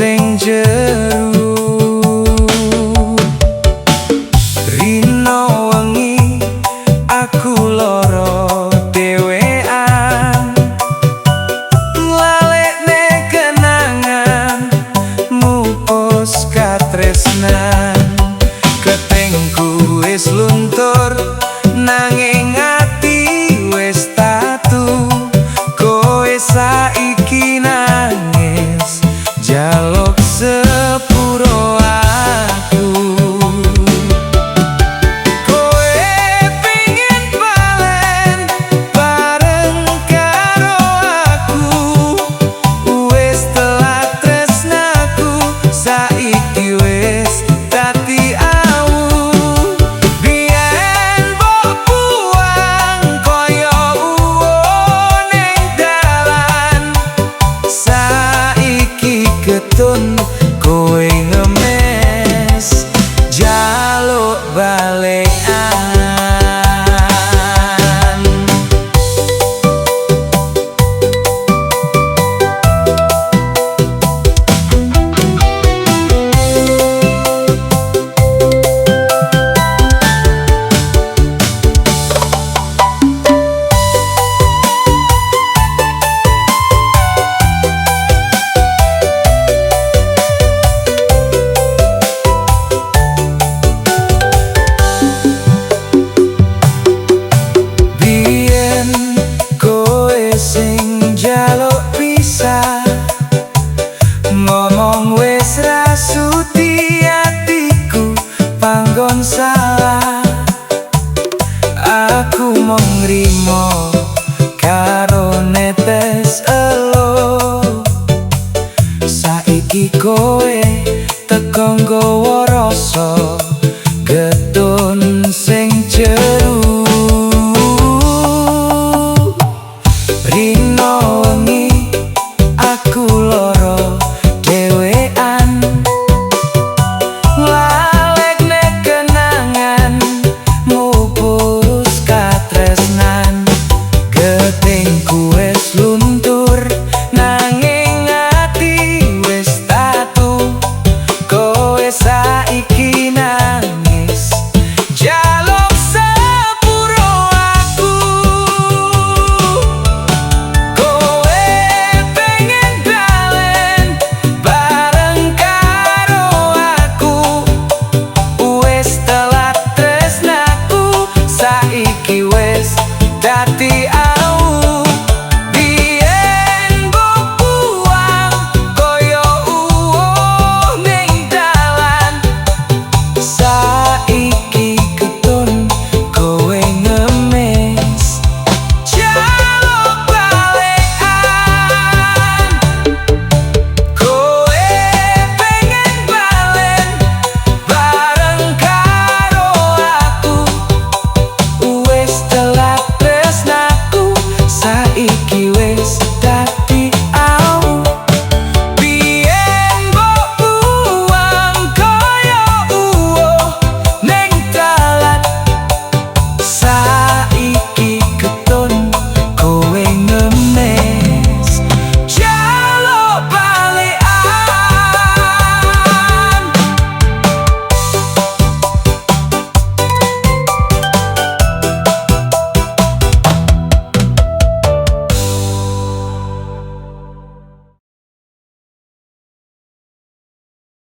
sing jeru. Rino wengi aku loro dhewean, nglalekne kenangan mupus katresnan. Ketengku wis luntur nanging ati wis tatu. Kowe saiki nangis jaluk sepuro aku. Kowe pengin balen bareng karo aku. Wis telat tresnaku, saiki wis dadi awu. Biyen mbok buang kaya uwo ning dalan, saiki ketun kowe ngemes jaluk balekan. Biyen kowe sing jaluk pisah, ngomong wis ra sudi atiku panggon salah. Aku mung nrimo karo netes elo. Saiki kowe teko nggawa rasa.